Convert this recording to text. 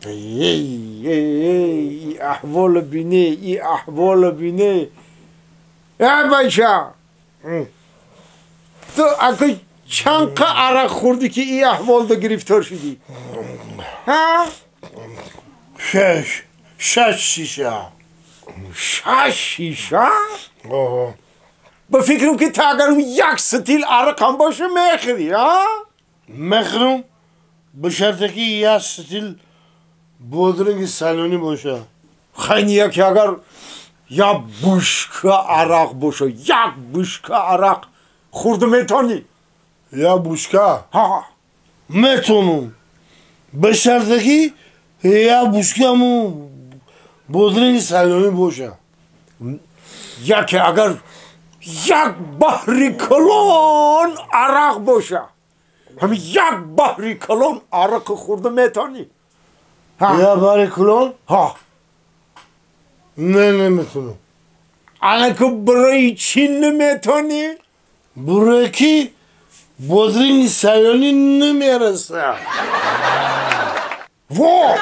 Эй, эй, аҳволо бине, и аҳволо бине. Э, бача, ту ака чанд қа арақ хӯрдӣ, ки и аҳволда гирифтор шудӣ? Ҳа? Шаш шиша. Шаш шиша? Ба фикрам, ки ту агар як ситил арақам боша, мехӯрӣ, а? Мехӯрам, ба шарте ки як ситил бодринги салонӣ боша. Хайни, яке агар як бушка арақ боша, як бушка арақ хӯрда метавонӣ? Як бушка? Ҳа. Метавонам, ба шарте ки як бушкаму бодринги салонӣ боша. Яке агар як баҳри калон арақ боша, ҳами як баҳри калон арақ хӯрда метавонӣ? Як баҳри калон? Ҳа. Не, наметавонам. Анаку барои чӣ наметавонӣ? Барое ки бодринги салонӣ намераса. Во.